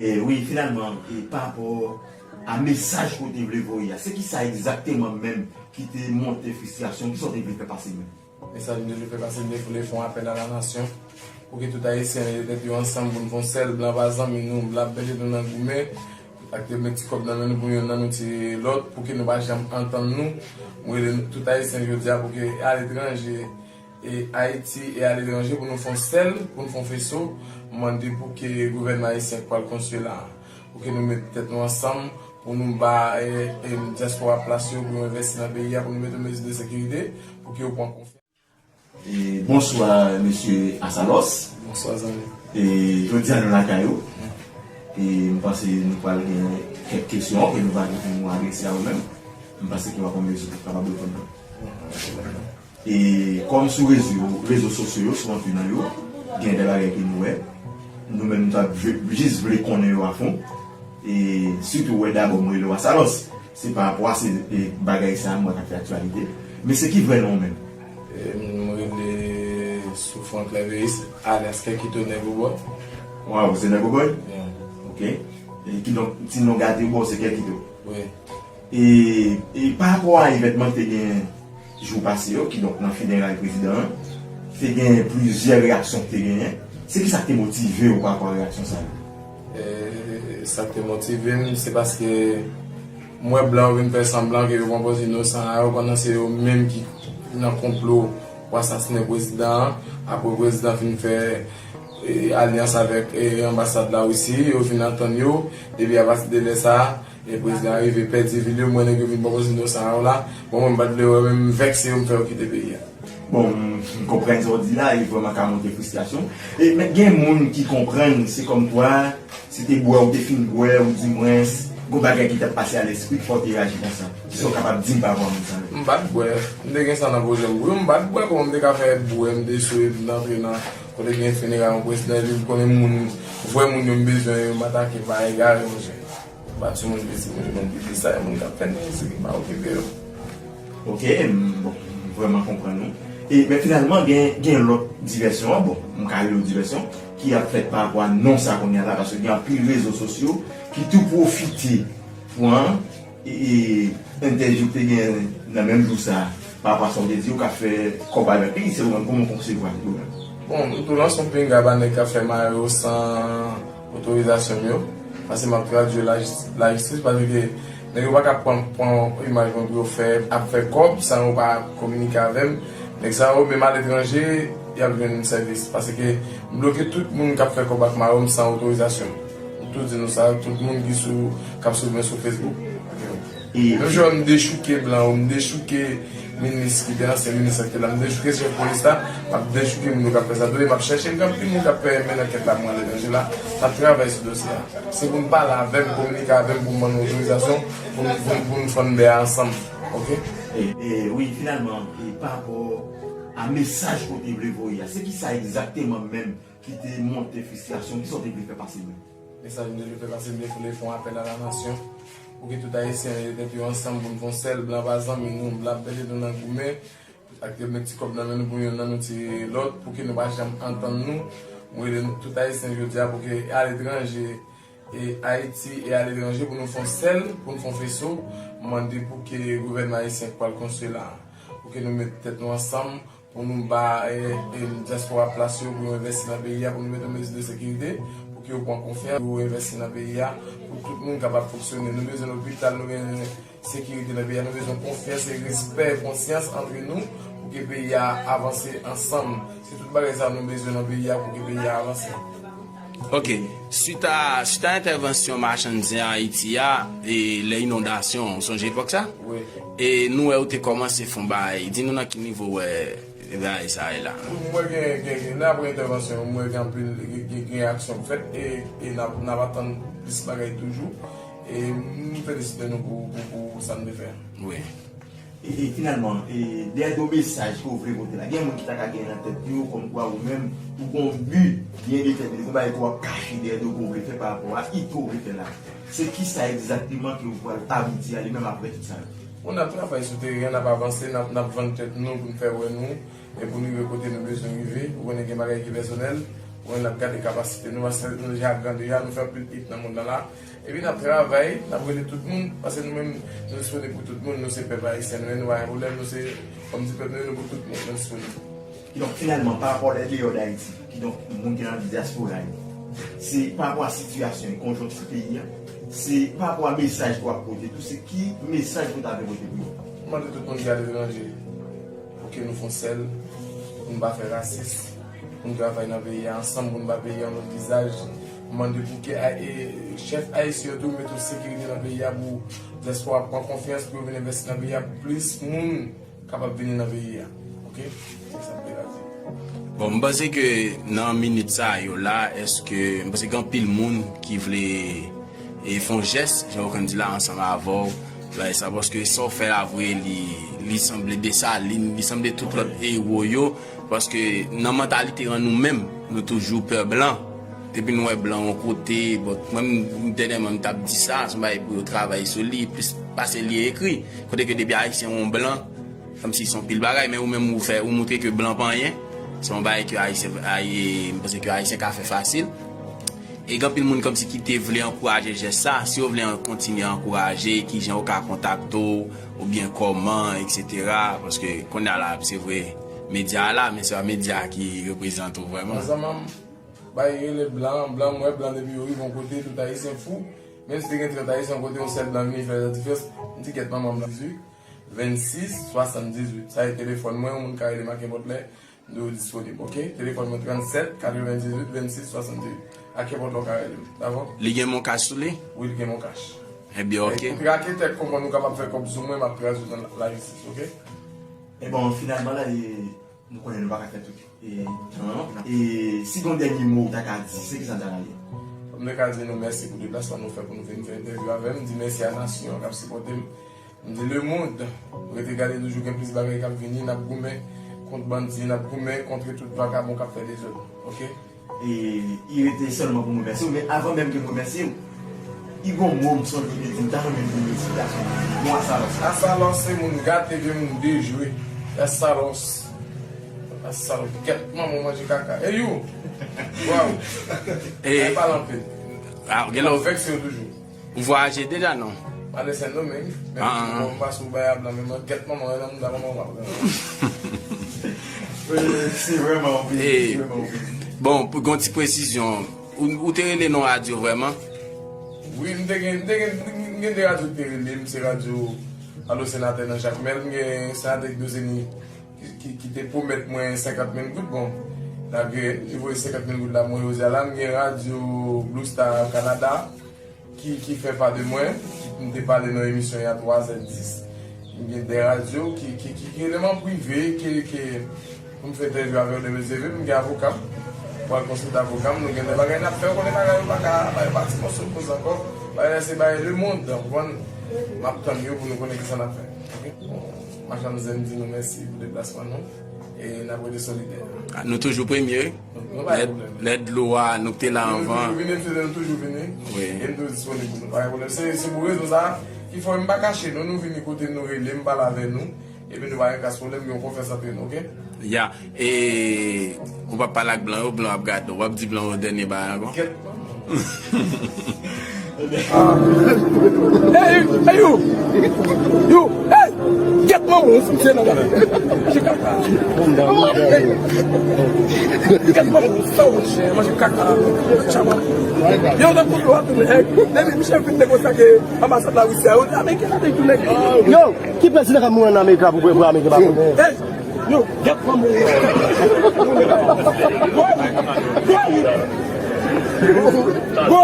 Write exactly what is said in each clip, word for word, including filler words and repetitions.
E wi, finalman, e pa rapò a mesaj ke w te vle voye a, se kisa egzakteman menm ki te monte fristrasyon, kisa w te vle fè pase menm? Mesaj m te vle fè pase, m te vle fè yon apèl a la nasyon pou ke tout Ayisyen mete tèt yo ansanm pou n fè yon sèl. Blan pa zanmi nou, blan ap mete nou nan goumen, ak te met ti kòb nan men nou pou yonn nan nou tire lòt, pou ke nou pa janm antann nou. Mwen rele tout Ayisyen jodi a pou ke aletranje, e Ayiti e aletranje, pou nou fè yon sèl, pou nou fè yon feso, mande pou ke gouvènman ayisyen k pral konstwi la, pou ke nou met tèt nou ansanm, pou nou ba, e, e, dyaspora plas yo, pou yo envèsti nan peyi a, pou nou mete yon mezi de sekirite, pou ke yo pran konfyans. E, bonswa, mesye Asalòs. Bonswa, zanmi. E, jodi a nou lakay ou. E, m panse nou pral gen kèk kesyon ke nou va gen pou nou adrese a ou menm. M panse ke w ap gen yon mezi pou w kapab reponn mwen. E kòm sou rezo, rezo sosyo yo, sou anpil nan yo, gen de bagay ke nou wè. Nou menm, nou t ap vle, jis vle konnen yo afon. E sitou, wè, dabò, mwen rele w Asalòs. Se pa rapò a se, e, bagay sa a, m wè k ap fè aktyalite. Men se ki vrè non w menm? E, m rele Soufran Klèveis, alyas Kèkito Nèg Obò. Waw, se Nèg Obò? Yeah. Ok. E kidonk, ti non gade w ba w, se Kèkito. Wi. E, e pa rapò a evènman ki te gen jou pase yo, kidonk nan fineray prezidan an, te gen plizyè reyaksyon ki te genyen. Se kisa ki te motive w pa rapò a reyaksyon sa yo? E, sa ki te motive m, se paske m wè blan yo vin fè sanblan ke yo pran pòz inosan a yo, pandan se yo menm ki nan konplo pou asasinen prezidan an. Apre prezidan fin fè, e, alyans avèk, e, anbasad Larisi, yo fin antann yo. Depi apati de lè sa a, e prezidan an rive pèdi vil yo, m wè nèg yo vin pran pòz inosan yo la. Bon, mwen m pa t vle wè, men m vèkse yo, m fè yo kite peyi a. Bon, m, m konprann sa w di la, e vrèman ka monte fristrasyon. E, men gen moun ki konprann, se kòmkwa, se te bwè ou te fin bwè, oudimwens, gon bagay ki t ap pase a lespri k fè w te reyaji konsa. Kisa w kapab di m pa rapò a moun sa yo? M pa t bwè. M te gen sa nan pwojè m pou yo, m pa t bwè, kòman m te ka fè bwè, m te swe, m t antre nan kote gen fineray yon prezidan, epi m konnen moun, vrè moun yo m bezwen yo, m atake, m pa egare, monchè. Pa timoun piti, moun, moun pipi sa, e moun k ap fè mizik, pa okipe yo. Ok, m, bon, m vrèman konprann ou. E, men finalman, gen, gen lòt divèsyon an, bon, m ka rele w divèsyon, ki ap fèt pa rapò a non sa kounye a la, paske gen anpil rezo sosyo ki tou pwofite pran, e, e, entèvyou ki te gen nan menm jou sa a, pa rapò a sa w te di, ou ka fè kòb avèk li, se ou menm, kòman w konsevwa li ou menm? Bon, m tou lanse yon pinga ba nèg k ap fè mare yo san otorizasyon m yo. Paske m ap tradui lajis-, lajistis, paske nèg yo pa ka pran, pran imaj mwen pou yo fè, ap fè kòb san yo pa kominike avè m. Nèg sa yo, menm aletranje, y ap jwenn sèvis. Paske m bloke tout moun k ap fè kòb ak mare yo san otorizasyon m. M tou di nou sa, tout moun ki sou, k ap swiv mwen sou Facebook. E menm jan m dechouke blan yo, m dechouke minis ki te ansyen minis la ki te la, m dechouke chèf polis la, m ap dechouke moun yo k ap fè sa tou, e m ap chèche, m gen anpil moun k ap fè mennen ankèt la pou mwen aletranje la, m ap travay sou dosye a. Se pou n pale avè m, kominike avè m pou m ban nou otorizasyon, pou n, pou n, pou n fann bè a ansanm. Ok? E, e, wi, finalman, e pa rapò a mesaj ke w te vle voye a, se kisa egzakteman menm ki te monte fristrasyon, kisa w te vle fè pase menm? Mesaj m te vle fè pase, m te vle fè yon apèl a la nasyon, pou ke tout Ayisyen mete tèt yo ansanm pou n fè yon sèl, blan pa zanmi nou, blan ap mete nou nan goumen, ak te met ti kòb nan men nou pou yonn nan nou tire lòt, pou ke nou pa janm antann nou. Mwen rele tout Ayisyen jodi a pou ke aletranje, e Ayiti e aletranje, pou nou fè yon sèl, pou nou fè yon feso, mande pou ke gouvènman ayisyen k pral konstwi la, pou ke nou met tèt nou ansanm, pou nou ba, e, e, dyaspora plas yo, pou yo envèsti nan peyi a, pou nou mete yon mezi de sekirite, pou ke yo pran konfyans, pou yo envèsti nan peyi a, pou tout moun kapab fonksyone. Nou bezwen lopital, nou bezwen sekirite nan peyi a, nou bezwen konfyans e respè, konsyans antre nou, pou ke peyi a avanse ansanm. Se tout bagay sa nou bezwen nan peyi a pou ke peyi a avanse. Ok. Swit a, swit a entèvansyon machann zen Ayiti a, e lè inondasyon, ou sonje epòk sa? Wi. E nou wè ou te kòmanse fè yon bagay. Di nou nan ki nivo w wè bagay sa ye la. M wè gen, gen, gen, apre entèvansyon, m wè gen anpil, gen, gen, gen aksyon k fèt, e, e n ap, n ap atann plis bagay toujou. E m felisite nou pou, pou, pou sa n te fè. Wi. E, e finalman, e, dèyè do mesaj ke w vle pote la, gen moun ki ta ka gen nan tèt yo, kòmkwa ou menm, ou gon bi byen detèmine, gon bagay ke w ap kache dèyè do ke w vle fè pa rapò a ide w vle fè la. Se kisa egzakteman ke w pral abouti a li menm apre tout sa yo? Bon, n ap travay sou teren, n ap avanse, n ap, n ap vann tèt nou pou n fè wè nou, e pou n rive kote nou bezwen rive. Ou konnen gen bagay ki pèsonèl, Mwen, n ap gade kapasite nou, paske nou deja gran deja, nou fè anpil hit nan mond lan la. Epi n ap travay, n ap rele tout moun, paske nou menm, nou disponib pou tout moun, nou se pèp ayisyen, nou, nou pa gen pwoblèm, nou se, kòm di pèp nou, nou pou tout moun, nou disponib. Kidonk, finalman, pa rapò lè deyò Dayiti, kidonk, moun ki nan dyaspora yo, se pa rapò a sitiyasyon e konjonkti peyi a, se pa rapò a mesaj ke w ap pote tou, se ki mesaj ke w ta vle pote pou yo? Mande tout moun ki aletranje pou ke nou fè yon sèl, pou nou pa fè rasis, pou nou travay nan peyi a ansanm, pou nou ba peyi a yon lòt vizaj. Mande pou ke a- e, chèf ayisyen yo tou mete yon sekirite nan peyi a pou dyaspora pran konfyans, pou yo vin envesti nan peyi a, pou plis moun kapab vini nan peyi a. Oke? Se sa m te ka di. Bon, m panse ke nan minit sa yo la, èske, m panse gen anpil moun ki vle e fè yon jès, jan ou konn di la, ansanm avè w, bay sa, paske sa w fè la vre, li, li sanble Desalin, li sanble tout lòt ewo yo, paske nan mantalite an nou menm, nou toujou pè blan. Depi nou wè blan yon kote, bon, mwen, m, dènyèman, m t ap di sa, se yon bagay pou yo travay sou li, plis pase li ekri. Kote ke depi Ayisyen yon blan, kòmsi se yon pil bagay, men ou menm ou fè, ou montre ke blan pa anyen. Se yon bagay ke Ayisyen, Ayi-, m panse ke Ayisyen ka fè fasil. E gen anpil moun kòmsi ki te vle ankouraje jès sa. Si yo vle an-, kontinye ankouraje, ki jan yo ka kontakte w, oubyen kòman, etsetera. Paske kounye a la, se vre, medya a la, men se pa medya ki reprezante w vrèman. Zanmi m, bay rele blan, blan, m wè blan depi yo rive yon kote, tout Ayisyen fou. Menm si te gen trant Ayisyen yon kote, yon sèl blan vini fè la difirans, m di kèt manman m nan. Vennsis swasanndizuit. Sa e telefòn mwen, yon moun ka rele m a kenpòt lè, nou disponib, oke? Telefòn mwen trannsèt katrevendizuit vennsis swasanndizuit. A kenpòt lè w ka rele m, dakò? Li gen MonCash sou li? Wi, li gen MonCash. Ebyen, oke. Pou trake tèt kòman nou kapab fè kòb sou mwen, m ap tradui nan la jistis, oke? E bon, finalman la, e, nou konnen nou pa ka fè tout. E, e si gon dènye mo ou ta ka di, se kisa l ta ka ye? M te ka di nou mèsi pou deplasman nou fè pou nou vin fè entèvyou avè m. M di mèsi a nasyon an k ap sipòte m. M di lemonn, rete gade toujou gen plis bagay k ap vini, n ap goumen kont bandi, n ap goumen kont tout vakabon k ap fè dezòd. Oke? E, i rete sèlman pou m remèsye w, men avan menm ke m remèsye w, i gon mo m sonje w te di m ta renmen pou m eksplikasyon. Bon, Asalòs. Asalòs se moun gate, vye moun dejwe. Asalòs. Asalòs. Kèt manman w manje kaka. Ey, yo! Waw! E, ay, pale anpil. A, gen lè w vèkse yo toujou. Ou vwayaje deja, non? Pa de Sendomeng, men ah, bon, m pase ou bay a blan, men mwen, kèt manman, nan mouda manman w ap pran. Se vrèman anpil, se vrèman anpil. Bon, pou gon ti presizyon, ou, ou te rele nan radyo vrèman? Wi, m te gen, m te gen, m gen de radyo ki te rele m, se radyo Alo Senatè nan Jakmèl, m gen Senatè Dozeni ki, ki, ki te pwomèt mwen senkant mil goud, bon, malgre li voye senkant mil goud la, mwen jodi a la, m gen radyo Blue Star Canada, ki, ki fè pa de mwen, ki m te pale nan emisyon y a twa zè dis. M gen de radyo ki, ki, ki, ki rele m an prive, ki, ki, pou m fè entèvyou avè yo demen se vre, m gen avoka m. Pou al konsilte avoka m, nou gen de bagay n ap fè, ou konnen bagay yo pa ka, bagay yo pa ti mòso koze ankò. Bagay la se bagay lemonn, ou konprann? M ap tann yo pou nou konnen kisa n ap fè. Oke? Bon, machann zen di nou mèsi pou deplasman nou. E n ap rete solidè. Ah, nou toujou premye. Nou, nou pa gen pwoblèm. Lè, lè dlo a, nou te la anvan. Nou toujou vini, nou toujou vini. Wi. E nou toujou disponib pou nou. Pa gen pwoblèm. Se, se pou rezon sa a ki fè m pa kache nou. Nou vini kote nou rele, m pale avè nou. Epi nou pa gen kras pwoblèm, gen yon konfyans antre nou, oke? Ya. E ou p ap pale ak blan yo, blan yo ap gade w. W ap di blan yo dènye bagay ankò. Kèt. Hey, hey, you! You! Hey! Get manman w, se nan gade. Manje kaka. Kèt manman w, sa w manje, manje kaka. Chaman. Yo, nan kout lwa tou, nèg. Depi misye fin negosye ak anbasad Larisi a, yo di Ameriken la te tounen. Yo, ki prezidan k ap mouri an Amerik la pou, pou Ameriken pa konnen? Hey! Yo, get manman w. Go! Go! Go!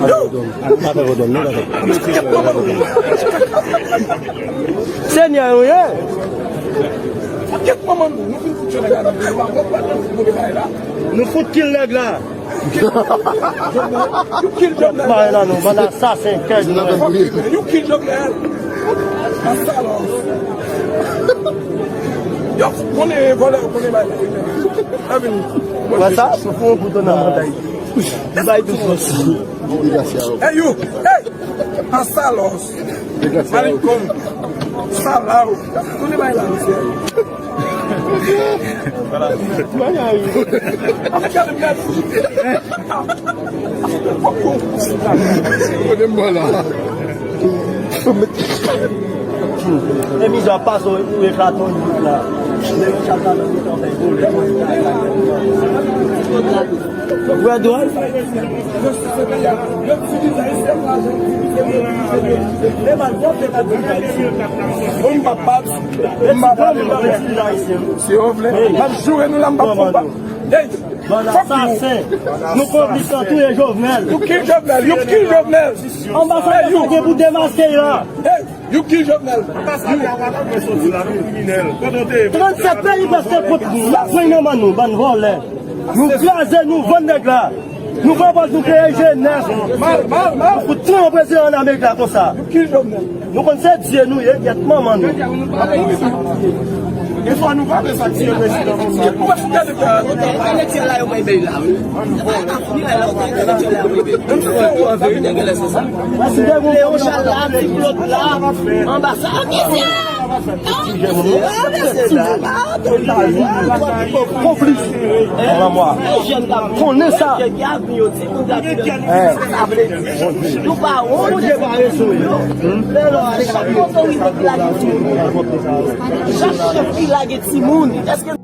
Yo! Senyè, wi, eh! Get manman nou, nou fin fout yo nèg la nan peyi, nou pa konprann nou fout move bagay la. Nou fout kill nèg la. You kill Jovenel. Mare nan nou, bann asasen, kèk nou. You kill Jovenel. Asalòs. Yo, konnen vòlè, konnen bay. Sa vini. Wè sa? Soufou pou ton nan montay. Bay tou fòs. Hey, you. Hey. Asalòs. Malinkom. Sa la, ou. Tounen bay la, mesye. Bagay. Ap gade m gade. Kote m bò la. E mizè ap pase ou eklate yon bout la. Lè yon chak la nan mitan fè vole. Brad White. Bon, m pa pale. M pa pale. Si yo vle, m ap joure nou la, m p ap fè pa. Hey, bann asasen. Nou konplis nan touye Jovenel. You kill Jovenel, you kill Jovenel. Anbasadè sa gen pou demaske la. Hey, you kill Jovenel. Trannsèt peyi prèske kont nou. N ap pran nan men nou, bann vòlè. Nou kraze, nou vann nèg la. Nou pran pòz, nou kreye jenès. Nou fout tren yon prezidan ann Amerik la konsa. Nou konn se Dye nou ye, gyèt manman nou. E fò nou pa bezwen tiye prezidan konsa. Ou pa fouke de pè. Entèlektyèl la yo bay bèy la, wi. Leon Charles la, Ti Claude la, anba sa. Konplis. Konnen sa. Nou pa wont. Bondye pa rezoud yo. Lè lò ale sa, otorite ki lage timoun yo. Chak chèf ki lage timoun. Èske